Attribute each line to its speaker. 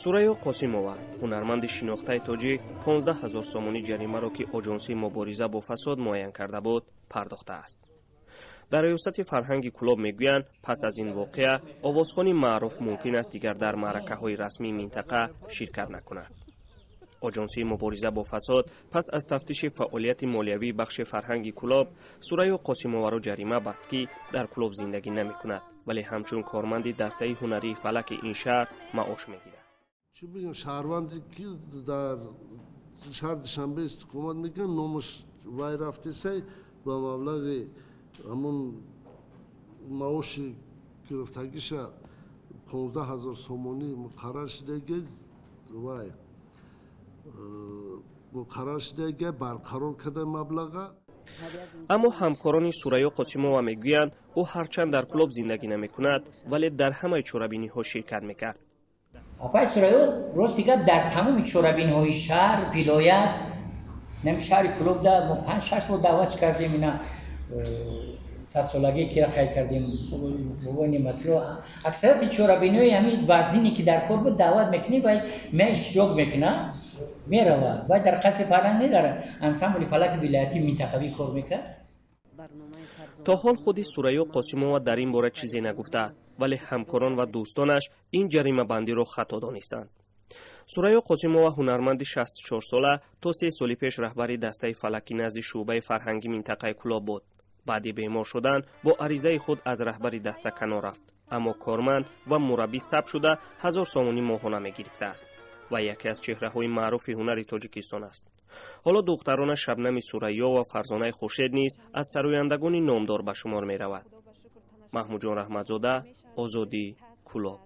Speaker 1: Сурайё Қосимова, ҳунарманди шинохтаи тоҷик, 15 ҳазор сомонӣ ҷаримаро, ки Оҷонсии мубориза бо фасод муайян карда буд, пардохтааст. Дар Раёсати фарҳанги Кӯлоб мегӯянд, пас аз ин воқеа овозхони маъруф мумкин аст дигар дар маъракаҳои расмии минтақа ширкат накунад. Оҷонсии мубориза бо фасод пас аз тафтиши фаъолияти молиявии бахши фарҳанги Кӯлоб Сурайё Қосимоваро ҷарима баст, ки дар Кӯлоб зиндагӣ намекунад, вале ҳамчун корманди дастаи ҳунарии фалаки ин шаҳр маош мегирад.
Speaker 2: Чӣ бигӯям, шаҳрванде, ки дар шаҳр Душанбе истиқомат мекунад, номаш вай рафтесай, ба маблағи ҳамун маоши гирифтагиша 15 000 сомонӣ муқаррар шудаги, вай муқаррар шудаги, барқарор карда маблаға.
Speaker 1: Аммо ҳамкорони Сурайё Қосимова мегӯянд, ӯ ҳарчанд дар Кӯлоб зиндагӣ намекунад, вале дар ҳамаи чорабиниҳо ширкат мекард.
Speaker 3: Апай Сурайё, рости гап, дар тамоми чорабиниҳои шаҳр, вилоят, нами шаҳри Кӯлобда мо панҷ шаш бор даъват кардем. Ина садсолагие кира қайд кардем, бобои Неъматулло, аксарияти чорабиниҳои ҳамин вазнине, ки дар кор буд, даъват мекунем, вай ме иштирок мекуна, мерава. Вай дар қасри фарҳанг не, дар ансамбли фалаки вилоятӣ, минтақавӣ кор мекард.
Speaker 1: То ҳол худи Сурайё Қосимова дар ин бора чизе нагуфтааст, вале ҳамкорон ва дӯстонаш ин ҷаримабандиро хато донистанд. Сурайё Қосимова, ҳунарманди 64сола, то 3 соли пеш раҳбари дастаи фалакӣ назди шӯъбаи фарҳанги минтақаи Кӯлоб буд. Баъди бемор шудан бо аризаи худ аз раҳбари даста канор рафт, аммо корманд ва мураббӣ сабт шуда, 1000 сомонӣ моҳона мегирифтааст ва яке аз чеҳраҳои маъруфи ҳунари Тоҷикистон аст. Ҳоло духтарона Шабнами Сурайё ва Фарзонаи Хуршед низ аз сарояндагони номдор ба шумор меравад. Маҳмудҷон Раҳматзода, Озодӣ, Кӯлоб.